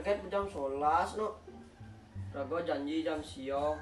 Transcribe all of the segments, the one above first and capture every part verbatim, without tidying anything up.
Ket jam sebelas no. Raga janji jam sia.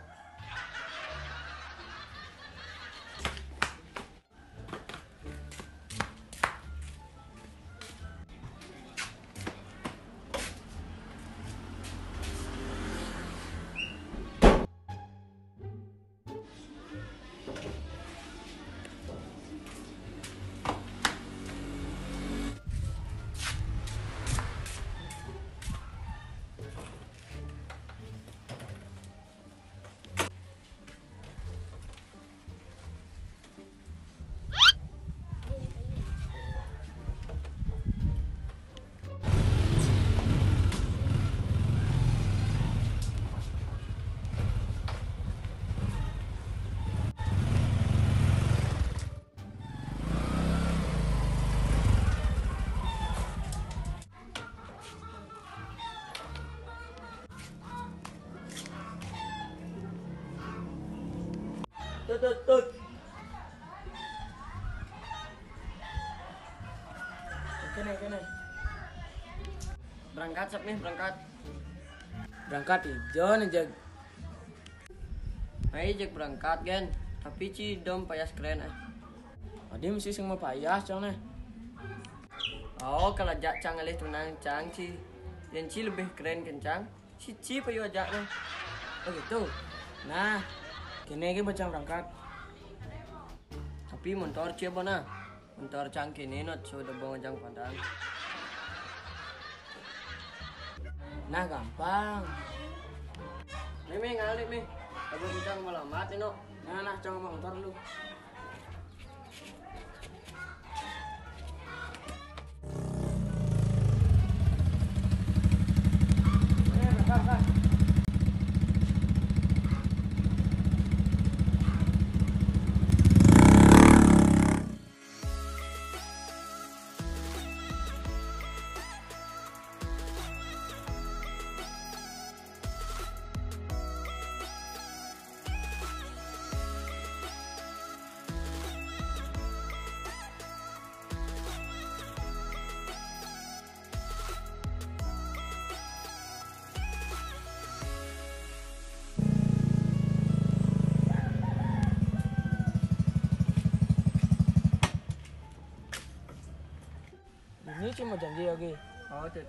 Tut, tut, tut. Oke nih, oke nih. Berangkat, Sep, nih, berangkat. Berangkat ijo nih, Jag. Ayo, Jak, berangkat, gen. Tapi ci dom payas keren, ah. Adi mesti sing mau payas, cang, nih. Oh, kalau Jak cang ngalih tunang cang, ci. Yang ci lebih keren kencang. Siji payu ajak no. Oh gitu. Nah, kene iki bocah berangkat. Tapi montor cie bona. Montor cang kene not sudah bong jang padang. Nah, gampang. Mimi ngalih mi. Aku kencang malah mati no. Nah, nah, cang montor lu. Ini cuma janji lagi. Oh, cek.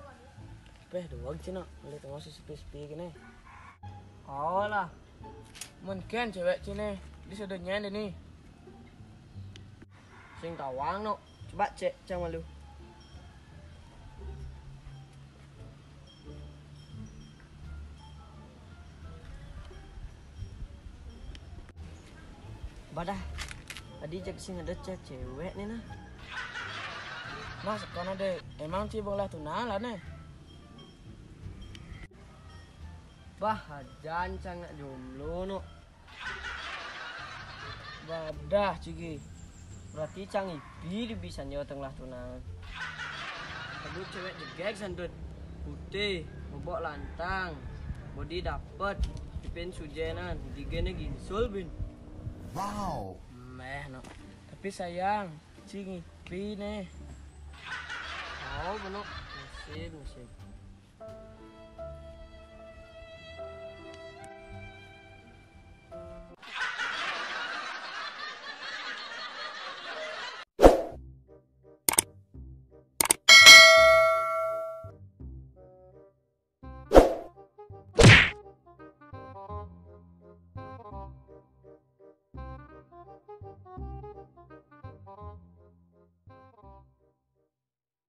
Peh doang cina, lihat masih sepi-sepi gini. Oh lah. Mungkin cewek cina di sudutnya ini. Sing tawang no. Coba cek cang malu. Badah. Tadi cek sing ada cek cewek nih nah. Nah, sekarang deh. Emang cibong lah tunangan lah nih. Bah, hajan cang nak jomblo no. Badah cigi. Berarti cang ipi di bisa nyawa tengah tunangan. Aduh cewek jegek sandut. Putih, bobok lantang. Bodi dapet. Ipin sujenan. Digene ginsul bin. Wow. Meh no. Tapi sayang, cing ipi nih. Oh, bener. Nasib, nasib.